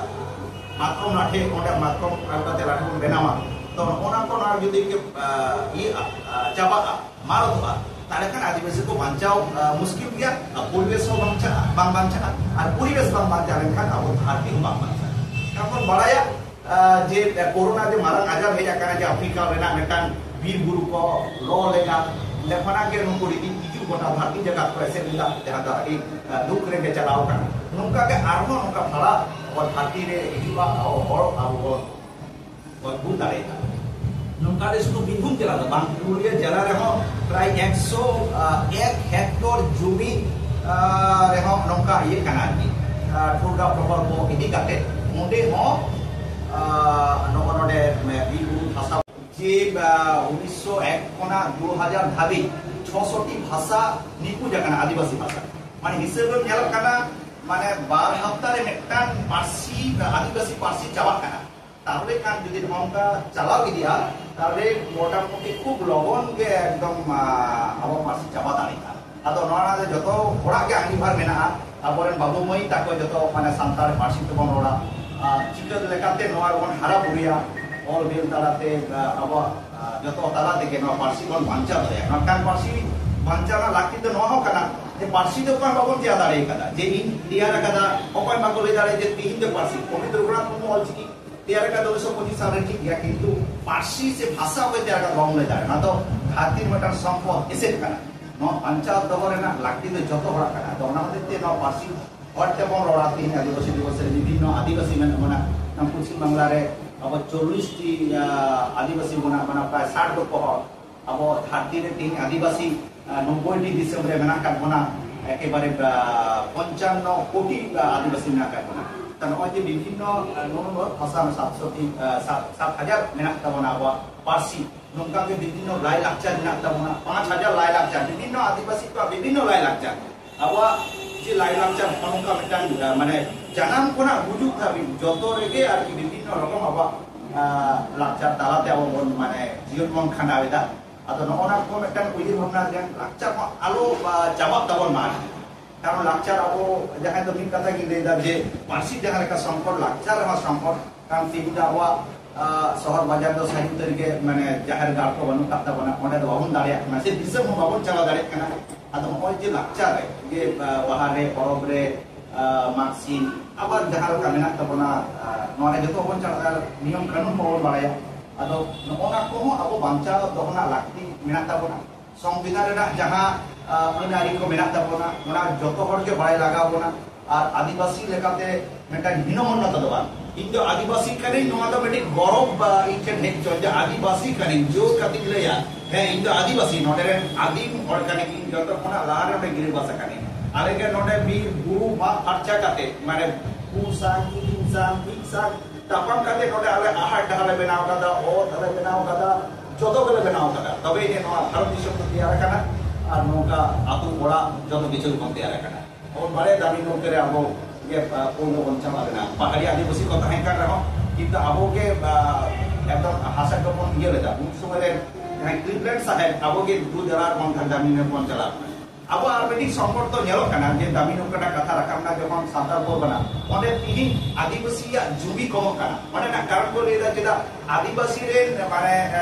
ᱢᱟᱛᱠᱚᱢ ᱞᱟᱴᱷᱮ, ᱚᱸᱰᱮ ᱢᱟᱛᱠᱚᱢ ᱟᱹᱜᱩ ᱠᱟᱛᱮ ᱞᱟᱴᱷᱮ ᱵᱚᱱ ᱵᱮᱱᱟᱣᱟ᱾ ᱛᱚ ᱱᱚᱜᱼᱚ ᱱᱟ ᱠᱚ ᱱᱚᱣᱟ ᱡᱩᱫᱤ ᱜᱮ, ᱟᱸ, ᱤᱭᱟᱹᱜᱼᱟ, ᱟᱸ, ᱪᱟᱵᱟᱜᱼᱟ, ᱢᱟᱞᱚᱴᱚᱜᱼᱟ, ᱛᱟᱦᱞᱮ ᱠᱷᱟᱱ ᱟᱹᱫᱤᱵᱟᱹᱥᱤ ᱠᱚ ᱵᱟᱧᱪᱟᱣ, ᱟᱸ, ᱢᱩᱥᱠᱤᱞ ᱜᱮᱭᱟ᱾ ᱟᱨ ᱯᱚᱨᱤᱵᱮᱥ ᱦᱚᱸ ᱵᱟᱧᱪᱟᱜᱼᱟ, ᱵᱟᱝ ᱵᱟᱧᱪᱟᱜᱼᱟ᱾ ᱟᱨ ᱯᱚᱨᱤᱵᱮᱥ ᱵᱟᱝ ᱵᱟᱧᱪᱟᱣ ᱞᱮᱱᱠᱷᱟᱱ ᱟᱵᱚ ᱫᱷᱟᱹᱨᱛᱤ ᱦᱚᱸ ᱵᱟᱝ ᱵᱟᱧᱪᱟᱜᱼᱟ᱾ ᱠᱟᱨᱚᱱ ᱵᱚᱱ ᱵᱟᱲᱟᱭᱟ, ᱟᱸ, ᱡᱮ ᱠᱳᱨᱳᱱᱟ ᱡᱮ ᱢᱟᱨᱟᱝ ᱟᱡᱟᱨ ᱦᱮᱡ ᱟᱠᱟᱱᱟ, ᱡᱮ ᱟᱯᱷᱨᱤᱠᱟ ᱨᱮᱱᱟᱜ ᱢᱤᱫᱴᱟᱝ ᱵᱤᱨ ᱵᱩᱨᱩ ᱠᱚ ᱞᱚ ᱞᱮᱱᱟ, ᱚᱸᱰᱮ ᱠᱷᱚᱱᱟᱜ ᱜᱮ ᱱᱩᱠᱩ ᱨᱤᱰᱤ ᱦᱤᱡᱩᱜ ᱜᱚᱴᱟ ᱫᱷᱟᱹᱨᱛᱤ ᱡᱟᱠᱟᱛ ᱠᱚ ᱮᱥᱮᱫ ᱞᱮᱫᱟ, ᱡᱟᱦᱟᱸ ᱫᱚ ᱟᱹᱰᱤ, ᱟᱸ, ᱫᱩᱠ ᱨᱮᱜᱮ ᱪᱟᱞᱟᱣ ᱠᱟᱱᱟ᱾ ᱱᱚᱝᱠᱟ ᱜᱮ ᱟᱨᱦᱚᱸ ᱱᱚᱝᱠᱟ ᱯᱷᱟᱲᱟ ᱟᱵᱚ ᱫᱷᱟᱹᱨᱛᱤ ᱨᱮ ᱦᱤᱡᱩᱜᱼᱟ, ᱟᱵᱚ ᱦᱚᱲ ᱟᱵᱚ ᱵᱚᱱ ᱵᱚᱱ ᱵᱩᱡᱽ ᱫᱟᱲᱮᱭᱟᱜᱼᱟ᱾ ᱱᱚᱝᱠᱟ ᱜᱮ ᱥᱩᱫᱷᱩ ᱵᱤᱨᱵᱷᱩᱢ ᱡᱮᱞᱟ ᱫᱚ ᱵᱟᱝ, ᱯᱩᱨᱩᱞᱤᱭᱟᱹ ᱡᱮᱞᱟ ᱨᱮᱦᱚᱸ ᱯᱨᱟᱭ ᱮᱠᱥᱚ, ᱟᱸ, ᱮᱠ ᱦᱮᱠᱴᱚᱨ ᱡᱩᱢᱤ, ᱟᱸ, ᱨᱮᱦᱚᱸ ᱱᱚᱝᱠᱟ ᱤᱭᱟᱹ ᱠᱟᱱᱟ ᱟᱨᱠᱤ, ᱟᱸ, ᱴᱷᱩᱲᱜᱟ ᱯᱨᱚᱠᱚᱞᱯᱚ ᱤᱫᱤ ᱠᱟᱛᱮ ᱚᱸᱰᱮ ᱦᱚᱸ, ᱟᱸ, ᱱᱚᱜᱼᱚ ᱱᱚᱰᱮ ᱵᱤᱨ ᱵᱩᱨᱩ ᱫᱷᱟᱥᱟᱣ ᱡᱮ, ᱟᱸ, ᱩᱱᱤᱥᱥᱚ ᱮᱠ ᱠᱷᱚᱱᱟᱜ ᱫᱩ ᱦᱟᱡᱟᱨ ᱫᱷᱟᱹᱵᱤᱡ ᱪᱷᱚᱥᱚᱴᱤ ᱵᱷᱟᱥᱟ ᱱᱤᱯᱩᱡ ᱟᱠᱟᱱᱟ, ᱟᱹᱫᱤᱵᱟᱹᱥᱤ ᱵᱷᱟᱥᱟ᱾ ᱢᱟᱱᱮ ᱦᱤᱥᱟᱹᱵ ᱨᱮ ᱧᱮᱞᱚᱜ ᱠᱟᱱᱟ, ᱢᱟᱱᱮ ᱵᱟᱨ ᱦᱟᱯᱛᱟ ᱨᱮ ᱢᱤᱫᱴᱟᱝ ᱯᱟᱹᱨᱥᱤ, ᱟᱹᱫᱤᱵᱟᱹᱥᱤ ᱯᱟᱹᱨᱥᱤ ᱪᱟᱵᱟᱜ ᱠᱟᱱᱟ᱾ ᱛᱟᱦᱚᱞᱮ ᱠᱷᱟᱱ ᱡᱩᱫᱤ ᱱᱚᱝᱠᱟ ᱪᱟᱞᱟᱣ ᱤᱫᱤᱜᱼᱟ, ᱛᱟᱦᱚᱞᱮ ᱢᱚᱴᱟᱢᱩᱴᱤ ᱠᱷᱩᱵ ᱞᱚᱜᱚᱱ ᱜᱮ ᱮᱠᱫᱚᱢ, ᱟᱸ, ᱟᱵᱚ ᱯᱟᱹᱨᱥᱤ ᱪᱟᱵᱟ ᱫᱟᱲᱮᱭᱟᱜᱼᱟ᱾ ᱟᱫᱚ ᱱᱚᱣᱟ ᱨᱮ ᱡᱚᱛᱚ ᱦᱚᱲᱟᱜ ᱜᱮ ᱟᱸᱜᱤᱵᱷᱟᱨ ᱢᱮᱱᱟᱜᱼᱟ, ᱟᱵᱚᱨᱮᱱ ᱵᱟᱹᱵᱩ ᱢᱟᱹᱭ ᱛᱟᱠᱚ ᱡᱚᱛᱚ ᱢᱟᱱᱮ ᱥᱟᱱᱛᱟᱲ ᱯᱟᱹᱨᱥᱤ ᱛᱮᱵᱚᱱ ᱨᱚᱲᱟ᱾ ᱟᱨ ᱪᱤᱠᱟᱹ ᱞᱮᱠᱟᱛᱮ ᱱᱚᱣᱟ ᱨᱮᱵᱚᱱ ᱦᱟᱨᱟ ᱵᱩᱨᱩᱭᱟ, ᱚᱞ ᱵᱤᱞ ᱛᱟᱞᱟᱛᱮ, ᱟᱸ, ᱟᱵᱚᱣᱟᱜ, ᱟᱸ, ᱡᱚᱛᱚ ᱛᱟᱞᱟ ᱛᱮᱜᱮ ᱱᱚᱣᱟ ᱯᱟᱹᱨᱥᱤ ᱵᱚᱱ ᱵᱟᱧᱪᱟᱣ ᱫᱟᱲᱮᱭᱟᱜᱼᱟ᱾ ᱢᱮᱱᱠᱷᱟᱱ ᱯᱟᱹᱨᱥᱤ ᱵᱟᱧᱪᱟᱣ ᱨᱮᱱᱟᱜ ᱞᱟᱹᱠᱛᱤ ᱫᱚ ᱱᱚᱣᱟ ᱦᱚᱸ ᱠᱟᱱᱟ ᱡᱮ ᱯᱟᱹᱨᱥᱤ ᱫᱚ ᱚᱠᱚᱭ ᱵᱟᱵᱚᱱ ᱛᱮᱭᱟᱨ ᱫᱟᱲᱮ ᱟᱠᱟᱫᱟ, ᱡᱮ ᱤᱧ ᱛᱮᱭᱟᱨ ᱟᱠᱟᱫᱟ, ᱚᱠᱚᱭ ᱵᱟᱠᱚ ᱞᱟᱹᱭ ᱫᱟᱲᱮᱭᱟᱜᱼᱟ ᱡᱮ ᱛᱮᱦᱮᱧ ᱫᱚ ᱯᱟᱹᱨᱥᱤ, ᱯᱚᱱᱰᱤᱛ ᱨᱚᱜᱷᱩᱱᱟᱛᱷ ᱢᱩᱨᱢᱩ ᱚᱞᱪᱤᱠᱤ ᱛᱮᱭᱟᱨ ᱟᱠᱟᱫ ᱫᱚ ᱩᱱᱤᱥᱥᱚ ᱯᱚᱸᱪᱤᱥ ᱥᱟᱞ ᱨᱮ ᱴᱷᱤᱠ ᱜᱮᱭᱟ, ᱠᱤᱱᱛᱩ ᱯᱟᱹᱨᱥᱤ ᱥᱮ ᱵᱷᱟᱥᱟ ᱚᱠᱚᱭ ᱛᱮᱭᱟᱨ ᱟᱠᱟᱫ ᱵᱟᱵᱚᱱ ᱞᱟᱹᱭ ᱫᱟᱲᱮᱭᱟᱜᱼᱟ᱾ ᱚᱱᱟ ᱫᱚ ᱫᱷᱟᱹᱨᱛᱤ ᱨᱮ ᱢᱤᱫᱴᱟᱝ ᱥᱚᱢᱯᱚᱫ, ᱮᱥᱮᱴ ᱠᱟᱱᱟ᱾ ᱱᱚᱣᱟ ᱵᱟᱧᱪᱟᱣ ᱫᱚᱦᱚ ᱨᱮᱱᱟᱜ ᱞᱟᱹᱠᱛᱤ ᱫᱚ ᱡᱚᱛᱚ ᱦᱚᱲᱟᱜ ᱠᱟᱱᱟ᱾ ᱟᱫᱚ ᱚᱱᱟ ᱦᱚᱛᱮᱡ ᱛᱮ ᱱᱚᱣᱟ ᱯᱟᱹᱨᱥᱤ ᱦᱚᱲ ᱛᱮᱵᱚᱱ ᱨᱚᱲᱟ᱾ ᱛᱮᱦᱮᱧ ᱟᱹᱫᱤᱵᱟᱹᱥᱤ ᱫᱤᱵᱚᱥ ᱨᱮ ᱵᱤᱵᱷᱤᱱᱱᱚ ᱟᱹᱫᱤᱵᱟᱹᱥᱤ ᱢᱮᱱᱟᱜ ᱵᱚᱱᱟ, ᱱᱚᱣᱟ ᱯᱚᱪᱷᱤᱢ ᱵᱟᱝᱞᱟ ᱨᱮ ᱟᱵᱚ ᱪᱚᱞᱞᱤᱥ ᱴᱤ ᱟᱹᱫᱤᱵᱟᱹᱥᱤ ᱵᱚᱱᱟ, ᱢᱟᱱᱮ ᱯᱨᱟᱭ ᱥᱟᱴ ᱞᱚᱠᱷᱚ ᱦᱚᱲ ᱟᱵᱚ ᱫᱷᱟᱹᱨᱛᱤ ᱨᱮ ᱛᱮᱦᱮᱧ ᱟᱹᱫᱤᱵᱟᱹᱥᱤ ᱱᱚᱵᱵᱳᱭ ᱴᱤ ᱫᱤᱥᱚᱢ ᱨᱮ ᱢᱮᱱᱟᱜ ᱟᱠᱟᱫ ᱵᱚᱱᱟ᱾ ᱮᱠᱮᱵᱟᱨᱮ ᱯᱚᱧᱪᱟᱱᱱᱚ ᱠᱳᱴᱤ ᱟᱹᱫᱤᱵᱟᱹᱥᱤ ᱢᱮᱱᱟᱜ ᱟᱠᱟᱫ ᱵᱚᱱᱟ᱾ ᱛᱚ ᱱᱚᱜᱼᱚᱭ ᱡᱮ ᱵᱤᱵᱷᱤᱱᱱᱚ ᱱᱚᱜᱼᱚ ᱱᱚᱣᱟ ᱵᱷᱟᱥᱟ ᱥᱟᱛᱥᱚᱴᱤ ᱥᱟᱛ ᱦᱟᱡᱟᱨ ᱢᱮᱱᱟᱜ ᱛᱟᱵᱚᱱᱟ ᱟᱵᱚᱣᱟᱜ ᱯᱟᱹᱨᱥᱤ, ᱱᱚᱝᱠᱟ ᱜᱮ ᱵᱤᱵᱷᱤᱱᱱᱚ ᱞᱟᱭ ᱞᱟᱠᱪᱟᱨ ᱢᱮᱱᱟᱜ ᱛᱟᱵᱚᱱᱟ, ᱯᱟᱸᱪ ᱦᱟᱡᱟᱨ ᱞᱟᱭ ᱞᱟᱠᱪᱟᱨ, ᱵᱤᱵᱷᱤᱱᱱᱚ ᱟᱹᱫᱤᱵᱟᱹᱥᱤ ᱠᱚᱣᱟᱜ ᱵᱤᱵᱷᱤᱱᱱᱚ ᱞᱟᱭ ᱞᱟᱠᱪᱟᱨ᱾ ᱟᱵᱚᱣᱟᱜ ᱡᱮ ᱞᱟᱭ ᱞᱟᱠᱪᱟᱨ ᱱᱚᱜᱼᱚ ᱱᱚᱝᱠᱟ ᱢᱤᱫᱴᱟᱝ ᱢᱟᱱᱮ ᱡᱟᱱᱟᱢ ᱠᱷᱚᱱᱟᱜ ᱜᱩᱡᱩᱜ ᱫᱷᱟᱹᱵᱤᱡ ᱡᱚᱛᱚ ᱨᱮᱜᱮ ᱟᱨᱠᱤ ᱵᱤᱵᱷᱤᱱᱱᱚ ᱨᱚᱠᱚᱢ ᱟᱵᱚᱣᱟᱜ ᱞᱟᱠᱪᱟᱨ ᱛᱟᱞᱟᱛᱮ ᱟᱵᱚ ᱵᱚᱱ ᱢᱟᱱᱮ ᱡᱤᱭᱚᱱ ᱵᱚᱱ ᱠᱷᱟᱸᱰᱟᱣ ᱮᱫᱟ᱾ ᱟᱫᱚ ᱱᱚᱜᱼᱚ ᱱᱟ ᱠᱚ ᱢᱤᱫᱴᱟᱝ ᱩᱭᱦᱟᱹᱨ ᱵᱷᱟᱵᱽᱱᱟ ᱡᱮ ᱞᱟᱠᱪᱟᱨ ᱦᱚᱸ ᱟᱞᱚ ᱪᱟᱵᱟᱜ ᱛᱟᱵᱚᱱ ᱢᱟ᱾ ᱠᱟᱨᱚᱱ ᱞᱟᱠᱪᱟᱨ ᱟᱵᱚ ᱡᱟᱦᱟᱸᱭ ᱫᱚ ᱢᱤᱫ ᱠᱟᱛᱷᱟ ᱜᱤᱧ ᱞᱟᱹᱭᱫᱟ ᱡᱮ ᱯᱟᱹᱨᱥᱤ ᱡᱟᱦᱟᱸ ᱞᱮᱠᱟ ᱥᱚᱝᱠᱚᱴ, ᱞᱟᱠᱪᱟᱨ ᱨᱮᱦᱚᱸ ᱥᱚᱝᱠᱚᱴ᱾ ᱠᱟᱨᱚᱱ ᱛᱮᱦᱮᱧ ᱫᱚ ᱟᱵᱚᱣᱟᱜ ᱥᱚᱦᱚᱨ ᱵᱟᱡᱟᱨ ᱫᱚ ᱥᱟᱹᱨᱤ ᱩᱛᱟᱹᱨ ᱜᱮ ᱢᱟᱱᱮ ᱡᱟᱦᱮᱨ ᱜᱟᱲ ᱠᱚ ᱵᱟᱹᱱᱩᱜ ᱟᱠᱟᱫ ᱛᱟᱵᱚᱱᱟ, ᱚᱸᱰᱮ ᱫᱚ ᱵᱟᱵᱚᱱ ᱫᱟᱲᱮᱭᱟᱜ ᱠᱟᱱᱟ, ᱥᱮ ᱫᱤᱥᱚᱢ ᱦᱚᱸ ᱵᱟᱵᱚᱱ ᱪᱟᱞᱟᱣ ᱫᱟᱲᱮᱭᱟᱜ ᱠᱟᱱᱟ᱾ ᱟᱫᱚ ᱱᱚᱜᱼᱚᱭ ᱡᱮ ᱞᱟᱠᱪᱟᱨ ᱨᱮ ᱡᱮ ᱵᱟᱦᱟ ᱨᱮ, ᱯᱚᱨᱚᱵᱽ ᱨᱮ, ᱢᱟᱜᱽ ᱥᱤᱢ, ᱟᱵᱟᱨ ᱡᱟᱦᱟᱸ ᱞᱮᱠᱟ ᱢᱮᱱᱟᱜ ᱛᱟᱵᱚᱱᱟ, ᱱᱚᱣᱟ ᱨᱮ ᱡᱚᱛᱚ ᱵᱚᱱ ᱪᱟᱞᱟᱜᱼᱟ, ᱱᱤᱭᱚᱢ ᱠᱟᱹᱱᱩᱱ ᱦᱚᱸᱵᱚᱱ ᱵᱟᱲᱟᱭᱟ᱾ ᱟᱫᱚ ᱱᱚᱜᱼᱚ ᱱᱟ ᱠᱚᱦᱚᱸ ᱟᱵᱚ ᱵᱟᱧᱪᱟᱣ ᱫᱚᱦᱚ ᱨᱮᱱᱟᱜ ᱞᱟᱹᱠᱛᱤ ᱢᱮᱱᱟᱜ ᱛᱟᱵᱚᱱᱟ᱾ ᱥᱚᱝᱵᱤᱫᱷᱟᱱ ᱨᱮᱱᱟᱜ ᱡᱟᱦᱟᱸ ᱟᱹᱱ ᱟᱹᱨᱤ ᱠᱚ ᱢᱮᱱᱟᱜ ᱛᱟᱵᱚᱱᱟ, ᱚᱱᱟ ᱡᱚᱛᱚ ᱦᱚᱲ ᱜᱮ ᱵᱟᱲᱟᱭ ᱞᱟᱜᱟᱣ ᱵᱚᱱᱟ᱾ ᱟᱨ ᱟᱹᱫᱤᱵᱟᱹᱥᱤ ᱞᱮᱠᱟᱛᱮ ᱢᱤᱫᱴᱟᱝ ᱦᱤᱱᱚᱢᱚᱱᱱᱚᱛᱟ ᱫᱚ ᱵᱟᱝ, ᱤᱧ ᱫᱚ ᱟᱹᱫᱤᱵᱟᱹᱥᱤ ᱠᱟᱹᱱᱟᱹᱧ, ᱱᱚᱣᱟ ᱫᱚ ᱢᱤᱫᱴᱤᱡ ᱜᱚᱨᱚᱵᱽ ᱤᱧ ᱴᱷᱮᱱ ᱦᱮᱡ ᱦᱚᱪᱚ ᱡᱮ ᱟᱹᱫᱤᱵᱟᱹᱥᱤ ᱠᱟᱹᱱᱟᱹᱧ, ᱡᱳᱨ ᱠᱟᱛᱮᱧ ᱞᱟᱹᱭᱟ, ᱦᱮᱸ ᱤᱧ ᱫᱚ ᱟᱹᱫᱤᱵᱟᱹᱥᱤ, ᱱᱚᱰᱮ ᱨᱮᱱ ᱟᱹᱫᱤᱢ ᱦᱚᱲ ᱠᱟᱹᱱᱟᱹᱧ, ᱤᱧ ᱡᱚᱛᱚ ᱠᱷᱚᱱᱟᱜ ᱞᱟᱦᱟ ᱨᱮ ᱱᱚᱰᱮ ᱜᱤᱨᱟᱹᱵᱟᱥ ᱟᱠᱟᱱᱟᱹᱧ᱾ ᱟᱞᱮ ᱜᱮ ᱱᱚᱰᱮ ᱵᱤᱨ ᱵᱩᱨᱩ ᱢᱟᱜ ᱯᱷᱟᱨᱪᱟ ᱠᱟᱛᱮ, ᱢᱟᱱᱮ ᱠᱩ ᱥᱟᱝ ᱠᱤᱫᱤᱧ ᱥᱟᱝ ᱢᱤᱫ ᱥᱟᱝ ᱛᱟᱯᱟᱢ ᱠᱟᱛᱮ ᱱᱚᱰᱮ ᱟᱞᱮ ᱟᱦᱟᱨ ᱰᱟᱦᱟᱨ ᱞᱮ ᱵᱮᱱᱟᱣ ᱠᱟᱫᱟ, ᱚᱛ ᱞᱮ ᱵᱮᱱᱟᱣ ᱠᱟᱫᱟ, ᱡᱚᱛᱚ ᱜᱮᱞᱮ ᱵᱮᱱᱟᱣ ᱠᱟᱫᱟ᱾ ᱛᱚᱵᱮ ᱤᱱᱟᱹ ᱱᱚᱣᱟ ᱵᱷᱟᱨᱚᱛ ᱫᱤᱥᱚᱢ ᱫᱚ ᱛᱮᱭᱟᱨ ᱟᱠᱟᱱᱟ ᱟᱨ ᱱᱚᱝᱠᱟ ᱟᱹᱛᱩ ᱚᱲᱟᱜ ᱡᱚᱛᱚ ᱠᱤᱪᱷᱩ ᱜᱮᱵᱚᱱ ᱛᱮᱭᱟᱨ ᱟᱠᱟᱱᱟ᱾ ᱟᱵᱚ ᱵᱟᱲᱟᱭ ᱫᱟᱹᱵᱤ ᱱᱚᱛᱮ ᱨᱮ ᱟᱵᱚ ᱜᱮ ᱯᱳᱭᱞᱳ ᱵᱚᱱ ᱪᱟᱞᱟᱣ ᱞᱮᱱᱟ᱾ ᱯᱟᱦᱟᱲᱤ ᱟᱹᱫᱤᱵᱟᱹᱥᱤ ᱠᱚ ᱛᱟᱦᱮᱸ ᱠᱟᱱ ᱨᱮᱦᱚᱸ ᱠᱤᱱᱛᱩ ᱟᱵᱚ ᱜᱮ ᱮᱠᱫᱚᱢ ᱦᱟᱥᱟ ᱠᱚᱵᱚᱱ ᱤᱭᱟᱹ ᱞᱮᱫᱟ᱾ ᱩᱱ ᱥᱚᱢᱚᱭ ᱨᱮ ᱡᱟᱦᱟᱸᱭ ᱠᱞᱤᱵᱞᱮᱱᱰ ᱥᱟᱦᱮᱵ ᱟᱵᱚ ᱜᱮ ᱫᱩ ᱫᱟᱨᱟᱨ ᱵᱚᱱ ᱫᱟᱹᱵᱤ ᱵᱚᱱ ᱪᱟᱞᱟᱣ ᱞᱮᱱᱟ᱾ ᱟᱵᱚ ᱟᱨ ᱢᱤᱫᱴᱤᱡ ᱥᱚᱝᱠᱚᱴ ᱫᱚ ᱧᱮᱞᱚᱜ ᱠᱟᱱᱟ ᱡᱮ ᱫᱟᱹᱢᱤᱱ ᱚᱠᱟᱴᱟᱜ ᱠᱟᱛᱷᱟ ᱨᱟᱠᱟᱵ ᱮᱱᱟ ᱡᱚᱠᱷᱚᱱ ᱥᱟᱱᱛᱟᱲ ᱯᱚᱨᱜᱟᱱᱟ, ᱚᱸᱰᱮ ᱛᱤᱦᱤᱧ ᱟᱹᱫᱤᱵᱟᱹᱥᱤᱭᱟᱜ ᱡᱩᱢᱤ ᱠᱚᱢᱚᱜ ᱠᱟᱱᱟ᱾ ᱚᱸᱰᱮᱱᱟᱜ ᱠᱟᱨᱚᱱ ᱠᱚ ᱞᱟᱹᱭ ᱮᱫᱟ ᱪᱮᱫᱟᱜ ᱟᱹᱫᱤᱵᱟᱹᱥᱤ ᱨᱮᱱ ᱢᱟᱱᱮ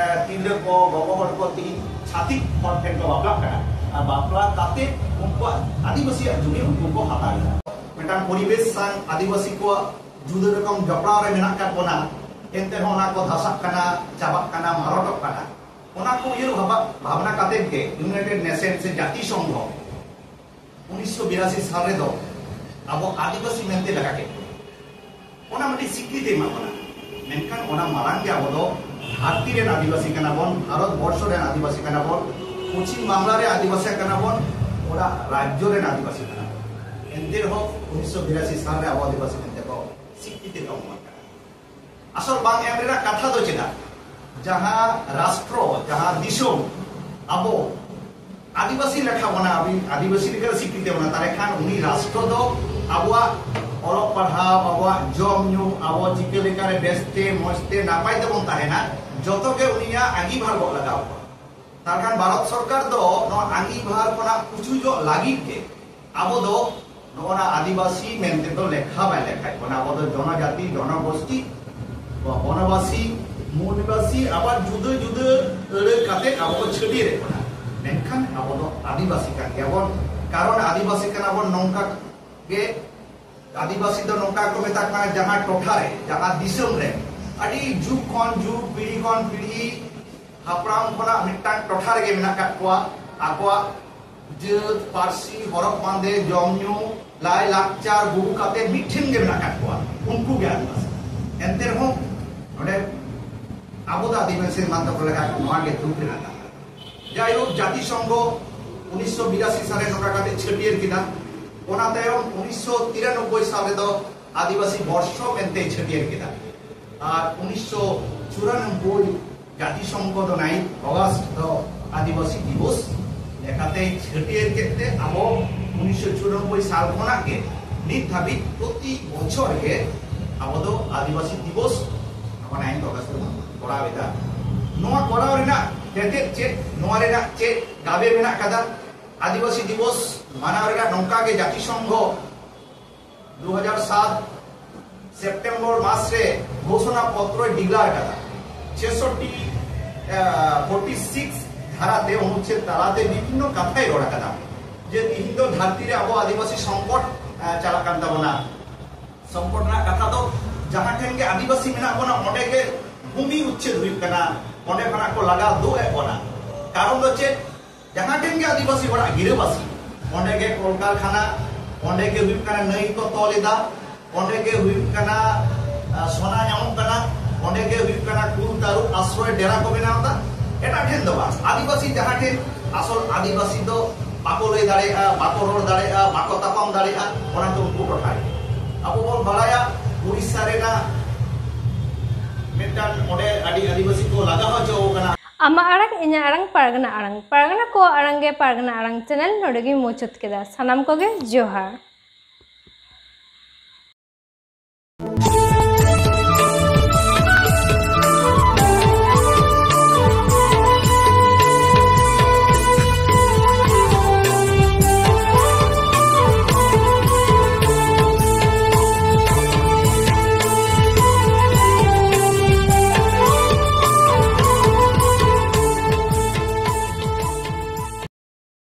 ᱛᱤᱨᱞᱟᱹ ᱠᱚ, ᱜᱚᱜᱚ ᱦᱚᱲ ᱠᱚ ᱛᱤᱦᱤᱧ ᱪᱷᱟᱹᱛᱤᱠ ᱦᱚᱲ ᱴᱷᱮᱱ ᱠᱚ ᱵᱟᱯᱞᱟᱜ ᱠᱟᱱᱟ ᱟᱨ ᱵᱟᱯᱞᱟ ᱠᱟᱛᱮ ᱩᱱᱠᱩᱣᱟᱜ ᱟᱹᱫᱤᱵᱟᱹᱥᱤᱭᱟᱜ ᱡᱩᱢᱤ ᱩᱱᱠᱩ ᱠᱚ ᱦᱟᱛᱟᱣ ᱮᱫᱟ᱾ ᱢᱤᱫᱴᱟᱝ ᱯᱚᱨᱤᱵᱮᱥ ᱥᱟᱶ ᱟᱹᱫᱤᱵᱟᱹᱥᱤ ᱠᱚᱣᱟᱜ ᱡᱩᱫᱟᱹ ᱨᱚᱠᱚᱢ ᱡᱚᱯᱲᱟᱣ ᱨᱮ ᱢᱮᱱᱟᱜ ᱟᱠᱟᱫ ᱵᱚᱱᱟ, ᱮᱱᱛᱮ ᱨᱮᱦᱚᱸ ᱚᱱᱟ ᱠᱚ ᱫᱷᱟᱥᱟᱜ ᱠᱟᱱᱟ, ᱪᱟᱵᱟᱜ ᱠᱟᱱᱟ, ᱢᱟᱞᱚᱴᱚᱜ ᱠᱟᱱᱟ᱾ ᱚᱱᱟ ᱠᱚ ᱩᱭᱦᱟᱹᱨ ᱵᱷᱟᱵᱽᱱᱟ ᱠᱟᱛᱮ ᱜᱮ ᱤᱭᱩᱱᱟᱭᱴᱮᱰ ᱱᱮᱥᱚᱱ ᱥᱮ ᱡᱟᱹᱛᱤ ᱥᱚᱝᱜᱷᱚ ᱩᱱᱤᱥᱥᱚ ᱵᱤᱨᱟᱥᱤ ᱥᱟᱞ ᱨᱮᱫᱚ ᱟᱵᱚ ᱟᱹᱫᱤᱵᱟᱹᱥᱤ ᱢᱮᱱᱛᱮ ᱞᱮᱠᱷᱟ ᱠᱮᱫ ᱵᱚᱱᱟ᱾ ᱚᱱᱟ ᱢᱤᱫᱴᱤᱡ ᱥᱤᱠᱨᱤᱛᱤ ᱮᱢᱟᱜ ᱵᱚᱱᱟ᱾ ᱢᱮᱱᱠᱷᱟᱱ ᱚᱱᱟ ᱢᱟᱲᱟᱝ ᱜᱮ ᱟᱵᱚ ᱫᱚ ᱫᱷᱟᱹᱨᱛᱤ ᱨᱮᱱ ᱟᱹᱫᱤᱵᱟᱹᱥᱤ ᱠᱟᱱᱟ ᱵᱚᱱ, ᱵᱷᱟᱨᱚᱛ ᱵᱚᱨᱥᱚ ᱨᱮᱱ ᱟᱹᱫᱤᱵᱟᱹᱥᱤ ᱠᱟᱱᱟ ᱵᱚᱱ, ᱯᱚᱪᱷᱤᱢ ᱵᱟᱝᱞᱟ ᱨᱮ ᱟᱹᱫᱤᱵᱟᱹᱥᱤ ᱠᱟᱱᱟ ᱵᱚᱱ, ᱚᱱᱟ ᱨᱟᱡᱽᱡᱚ ᱨᱮᱱ ᱟᱹᱫᱤᱵᱟᱹᱥᱤ ᱠᱟᱱᱟ ᱵᱚᱱ᱾ ᱮᱱᱛᱮ ᱨᱮᱦᱚᱸ ᱩᱱᱤᱥᱥᱚ ᱵᱤᱨᱟᱥᱤ ᱥᱟᱞ ᱨᱮ ᱟᱵᱚ ᱟᱹᱫᱤᱵᱟᱹᱥᱤ ᱢᱮᱱᱛᱮ ᱠᱚ ᱥᱤᱠᱨᱤᱛᱤ ᱠᱚ ᱮᱢᱚᱜ ᱠᱟᱱᱟ᱾ ᱟᱥᱚᱞ ᱵᱟᱝ ᱮᱢ ᱨᱮᱱᱟᱜ ᱠᱟᱛᱷᱟ ᱫᱚ ᱪᱮᱫᱟᱜ? ᱡᱟᱦᱟᱸ ᱨᱟᱥᱴᱨᱚ, ᱡᱟᱦᱟᱸ ᱫᱤᱥᱚᱢ ᱟᱵᱚ ᱟᱹᱫᱤᱵᱟᱹᱥᱤ ᱞᱮᱠᱷᱟ ᱵᱚᱱᱟ, ᱟᱹᱫᱤ-, ᱟᱹᱫᱤᱵᱟᱹᱥᱤ ᱞᱮᱠᱟ ᱥᱤᱠᱨᱤᱛᱤ ᱵᱚᱱᱟ, ᱛᱟᱦᱞᱮ ᱠᱷᱟᱱ ᱩᱱᱤ ᱨᱟᱥᱴᱨᱚ ᱫᱚ ᱟᱵᱚᱣᱟᱜ ᱚᱞᱚᱜ ᱯᱟᱲᱦᱟᱣ, ᱟᱵᱚᱣᱟᱜ ᱡᱚᱢ ᱧᱩ, ᱟᱵᱚ ᱪᱤᱠᱟᱹ ᱞᱮᱠᱟᱨᱮ ᱵᱮᱥᱛᱮ ᱢᱚᱡᱽᱛᱮ ᱱᱟᱯᱟᱭ ᱛᱮᱵᱚᱱ ᱛᱟᱦᱮᱱᱟ, ᱡᱚᱛᱚ ᱜᱮ ᱩᱱᱤᱭᱟᱜ ᱟᱸᱜᱤᱵᱷᱟᱨ ᱜᱚᱫ ᱞᱟᱜᱟᱣ ᱠᱚᱣᱟ᱾ ᱛᱟᱦᱞᱮ ᱠᱷᱟᱱ ᱵᱷᱟᱨᱚᱛ ᱥᱚᱨᱠᱟᱨ ᱫᱚ ᱱᱚᱣᱟ ᱟᱸᱜᱤᱵᱷᱟᱨ ᱠᱷᱚᱱᱟᱜ ᱯᱩᱪᱩᱡᱚᱜ ᱞᱟᱹᱜᱤᱫ ᱜᱮ ᱟᱵᱚ ᱫᱚ ᱱᱚᱜᱼᱚ ᱱᱟ ᱟᱹᱫᱤᱵᱟᱹᱥᱤ ᱢᱮᱱᱛᱮ ᱫᱚ ᱞᱮᱠᱷᱟ ᱵᱟᱭ ᱞᱮᱠᱷᱟᱭᱮᱫ ᱵᱚᱱᱟ᱾ ᱟᱵᱚ ᱫᱚ ᱡᱚᱱᱚᱡᱟᱛᱤ, ᱡᱚᱱᱚᱜᱳᱥᱴᱤ, ᱵᱚᱱᱚᱵᱟᱥᱤ, ᱢᱩᱞᱵᱟᱥᱤ, ᱟᱵᱟᱨ ᱡᱩᱫᱟᱹ ᱡᱩᱫᱟᱹ ᱟᱹᱲᱟᱹ ᱠᱟᱛᱮ ᱟᱵᱚ ᱠᱚ ᱪᱷᱟᱹᱴᱭᱟᱹᱨᱮᱫ ᱵᱚᱱᱟ᱾ ᱢᱮᱱᱠᱷᱟᱱ ᱟᱵᱚ ᱫᱚ ᱟᱹᱫᱤᱵᱟᱹᱥᱤ ᱠᱟᱱ ᱜᱮᱭᱟᱵᱚᱱ᱾ ᱠᱟᱨᱚᱱ ᱟᱹᱫᱤᱵᱟᱹᱥᱤ ᱠᱟᱱᱟ ᱵᱚᱱ ᱱᱚᱝᱠᱟ ᱜᱮ, ᱟᱹᱫᱤᱵᱟᱹᱥᱤ ᱫᱚ ᱱᱚᱝᱠᱟ ᱠᱚ ᱢᱮᱛᱟ ᱠᱚ ᱠᱟᱱᱟ, ᱡᱟᱦᱟᱸ ᱴᱚᱴᱷᱟ ᱨᱮ, ᱡᱟᱦᱟᱸ ᱫᱤᱥᱚᱢ ᱨᱮ ᱟᱹᱰᱤ ᱡᱩᱜᱽ ᱠᱷᱚᱱ ᱡᱩᱜᱽ, ᱯᱤᱲᱦᱤ ᱠᱷᱚᱱ ᱯᱤᱲᱦᱤ ᱦᱟᱯᱲᱟᱢ ᱠᱷᱚᱱᱟᱜ ᱢᱤᱫᱴᱟᱝ ᱴᱚᱴᱷᱟ ᱨᱮᱜᱮ ᱢᱮᱱᱟᱜ ᱟᱠᱟᱫ ᱠᱚᱣᱟ, ᱟᱠᱚᱣᱟᱜ ᱡᱟᱹᱛ, ᱯᱟᱹᱨᱥᱤ, ᱦᱚᱨᱚᱜ ᱵᱟᱸᱫᱮ, ᱡᱚᱢ ᱧᱩ, ᱞᱟᱭ ᱞᱟᱠᱪᱟᱨ ᱜᱩᱨᱩ ᱠᱟᱛᱮ ᱢᱤᱫ ᱴᱷᱮᱱ ᱜᱮ ᱢᱮᱱᱟᱜ ᱟᱠᱟᱫ ᱠᱚᱣᱟ, ᱩᱱᱠᱩ ᱜᱮ ᱟᱹᱫᱤᱵᱟᱹᱥᱤ᱾ ᱮᱱᱛᱮ ᱨᱮᱦᱚᱸ ᱱᱚᱰᱮ ᱟᱵᱚ ᱫᱚ ᱟᱹᱫᱤᱵᱟᱹᱥᱤ ᱮᱢᱟᱱ ᱛᱟᱠᱚ ᱞᱮᱠᱟ ᱱᱚᱣᱟ ᱜᱮ ᱫᱩᱠ ᱨᱮᱱᱟᱜ ᱠᱟᱛᱷᱟ᱾ ᱡᱟᱭᱦᱳᱠ, ᱡᱟᱹᱛᱤᱥᱚᱝᱜᱷᱚ ᱩᱱᱤᱥᱥᱚ ᱵᱤᱨᱟᱥᱤ ᱥᱟᱞᱨᱮ ᱱᱚᱝᱠᱟ ᱠᱟᱛᱮ ᱪᱷᱟᱹᱴᱭᱟᱹᱨ ᱠᱮᱫᱟ᱾ ᱚᱱᱟ ᱛᱟᱭᱚᱢ ᱩᱱᱤᱥᱥᱚ ᱛᱤᱨᱟᱱᱚᱵᱵᱳᱭ ᱥᱟᱞ ᱨᱮᱫᱚ ᱟᱹᱫᱤᱵᱟᱹᱥᱤ ᱵᱚᱨᱥᱚ ᱢᱮᱱᱛᱮ ᱪᱷᱟᱹᱴᱭᱟᱹᱨ ᱠᱮᱫᱟ᱾ ᱟᱨ ᱩᱱᱤᱥᱥᱚ ᱪᱩᱨᱟᱱᱚᱵᱵᱳᱭ ᱡᱟᱹᱛᱤᱥᱚᱝᱜᱷᱚ ᱫᱚ ᱱᱟᱭᱤᱱ ᱚᱜᱟᱥᱴ ᱫᱚ ᱟᱹᱫᱤᱵᱟᱹᱥᱤ ᱫᱤᱵᱚᱥ ᱞᱮᱠᱟᱛᱮ ᱪᱷᱟᱹᱴᱭᱟᱹᱨ ᱠᱮᱫ ᱛᱮ ᱟᱵᱚ ᱩᱱᱤᱥᱥᱚ ᱪᱩᱨᱟᱱᱚᱵᱵᱳᱭ ᱥᱟᱞ ᱠᱷᱚᱱᱟᱜ ᱜᱮ ᱱᱤᱛ ᱫᱷᱟᱹᱵᱤᱡ ᱯᱨᱚᱛᱤ ᱵᱚᱪᱷᱚᱨ ᱜᱮ ᱟᱵᱚ ᱫᱚ ᱟᱹᱫᱤᱵᱟᱹᱥᱤ ᱫᱤᱵᱚᱥ ᱱᱚᱣᱟ ᱱᱟᱭᱤᱱ ᱚᱜᱟᱥᱴ ᱨᱮᱵᱚᱱ ᱠᱚᱨᱟᱣ ᱮᱫᱟ᱾ ᱱᱚᱣᱟ ᱠᱚᱨᱟᱣ ᱨᱮᱱᱟᱜ ᱛᱮᱛᱮᱫ ᱪᱮᱫ? ᱱᱚᱣᱟ ᱨᱮᱱᱟᱜ ᱪᱮᱫ ᱫᱟᱵᱮ ᱢᱮᱱᱟᱜ ᱠᱟᱫᱟ? ᱟᱹᱫᱤᱵᱟᱹᱥᱤ ᱫᱤᱵᱚᱥ ᱢᱟᱱᱟᱣ ᱨᱮᱱᱟᱜ ᱱᱚᱝᱠᱟ ᱜᱮ ᱡᱟᱹᱛᱤᱥᱚᱝᱜᱷᱚ ᱫᱩ ᱦᱟᱡᱟᱨ ᱥᱟᱛ ᱥᱮᱯᱴᱮᱢᱵᱚᱨ ᱢᱟᱥ ᱨᱮ ᱜᱷᱳᱥᱚᱱᱟ ᱯᱚᱛᱨᱚᱭ ᱰᱤᱜᱽᱞᱟᱨ ᱠᱟᱫᱟ᱾ ᱪᱷᱮᱥᱚᱴᱴᱤ, ᱯᱷᱳᱨᱴᱤ ᱥᱤᱠᱥ ᱫᱷᱟᱨᱟᱛᱮ, ᱚᱱᱩᱪᱷᱮᱫ ᱛᱟᱞᱟᱛᱮ ᱵᱤᱵᱷᱤᱱᱱᱚ ᱠᱟᱛᱷᱟᱭ ᱨᱚᱲ ᱠᱟᱫᱟ ᱡᱮ ᱛᱤᱦᱤᱧ ᱫᱚ ᱫᱷᱟᱹᱨᱛᱤ ᱨᱮ ᱟᱵᱚ ᱟᱹᱫᱤᱵᱟᱹᱥᱤ ᱥᱚᱝᱠᱚᱴ, ᱮ, ᱪᱟᱞᱟᱜ ᱠᱟᱱ ᱛᱟᱵᱚᱱᱟ᱾ ᱥᱚᱝᱠᱚᱴ ᱨᱮᱱᱟᱜ ᱠᱟᱛᱷᱟ ᱫᱚ ᱡᱟᱦᱟᱸ ᱴᱷᱮᱱ ᱜᱮ ᱟᱹᱫᱤᱵᱟᱹᱥᱤ ᱢᱮᱱᱟᱜ ᱵᱚᱱᱟ, ᱚᱸᱰᱮ ᱜᱮ ᱵᱷᱩᱢᱤ ᱩᱪᱪᱷᱮᱫ ᱦᱩᱭᱩᱜ ᱠᱟᱱᱟ, ᱚᱸᱰᱮ ᱠᱷᱚᱱᱟᱜ ᱠᱚ ᱞᱟᱜᱟ ᱩᱰᱩᱠ ᱮᱫ ᱵᱚᱱᱟ᱾ ᱠᱟᱨᱚᱱ ᱫᱚ ᱪᱮᱫ? ᱡᱟᱦᱟᱸ ᱴᱷᱮᱱ ᱜᱮ ᱟᱹᱫᱤᱵᱟᱹᱥᱤ ᱦᱚᱲᱟᱜ ᱜᱤᱨᱟᱹᱵᱟᱹᱥᱤ, ᱚᱸᱰᱮ ᱜᱮ ᱠᱚᱞᱠᱟᱨᱠᱷᱟᱱᱟ, ᱚᱸᱰᱮ ᱜᱮ ᱦᱩᱭᱩᱜ ᱠᱟᱱᱟ ᱱᱟᱹᱭ ᱠᱚ ᱛᱚᱞ ᱮᱫᱟ, ᱚᱸᱰᱮ ᱜᱮ ᱦᱩᱭᱩᱜ ᱠᱟᱱᱟ ᱥᱚᱱᱟ ᱧᱟᱢᱚᱜ ᱠᱟᱱᱟ, ᱚᱸᱰᱮ ᱜᱮ ᱦᱩᱭᱩᱜ ᱠᱟᱱᱟ ᱠᱩᱞ ᱛᱟᱹᱨᱩᱵ ᱟᱥᱨᱚᱭ ᱰᱮᱨᱟ ᱠᱚ ᱵᱮᱱᱟᱣ ᱮᱫᱟ᱾ ᱮᱴᱟᱜ ᱴᱷᱮᱱ ᱫᱚ ᱵᱟᱝ, ᱟᱹᱫᱤᱵᱟᱹᱥᱤ ᱡᱟᱦᱟᱸ ᱴᱷᱮᱱ ᱟᱥᱚᱞ ᱟᱹᱫᱤᱵᱟᱹᱥᱤ ᱫᱚ ᱵᱟᱠᱚ ᱞᱟᱹᱭ ᱫᱟᱲᱮᱭᱟᱜᱼᱟ, ᱵᱟᱠᱚ ᱨᱚᱲ ᱫᱟᱲᱮᱭᱟᱜᱼᱟ, ᱵᱟᱠᱚ ᱛᱟᱯᱟᱢ ᱫᱟᱲᱮᱭᱟᱜᱼᱟ, ᱚᱱᱟ ᱫᱚ ᱩᱱᱠᱩ ᱴᱚᱴᱷᱟ ᱨᱮ᱾ ᱟᱵᱚ ᱵᱚᱱ ᱵᱟᱲᱟᱭᱟ ᱩᱲᱤᱥᱥᱟ ᱨᱮᱱᱟᱜ ᱢᱤᱫᱴᱟᱝ ᱚᱸᱰᱮ ᱟᱹᱰᱤ ᱟᱹᱫᱤᱵᱟᱹᱥᱤ ᱠᱚ ᱞᱟᱜᱟ ᱦᱚᱪᱚ ᱟᱠᱟᱱᱟ᱾ ᱟᱢᱟᱜ ᱟᱲᱟᱝ, ᱤᱧᱟᱹᱜ ᱟᱲᱟᱝ, ᱯᱟᱨᱜᱟᱱᱟ ᱟᱲᱟᱝ, ᱯᱟᱨᱜᱟᱱᱟ ᱠᱚᱣᱟᱜ ᱟᱲᱟᱝ ᱜᱮ ᱯᱟᱨᱜᱟᱱᱟ ᱟᱲᱟᱝ ᱪᱮᱱᱮᱞ ᱱᱚᱰᱮ ᱜᱤᱧ ᱢᱩᱪᱟᱹᱫ ᱠᱮᱫᱟ᱾ ᱥᱟᱱᱟᱢ ᱠᱚᱜᱮ ᱡᱚᱦᱟᱨ᱾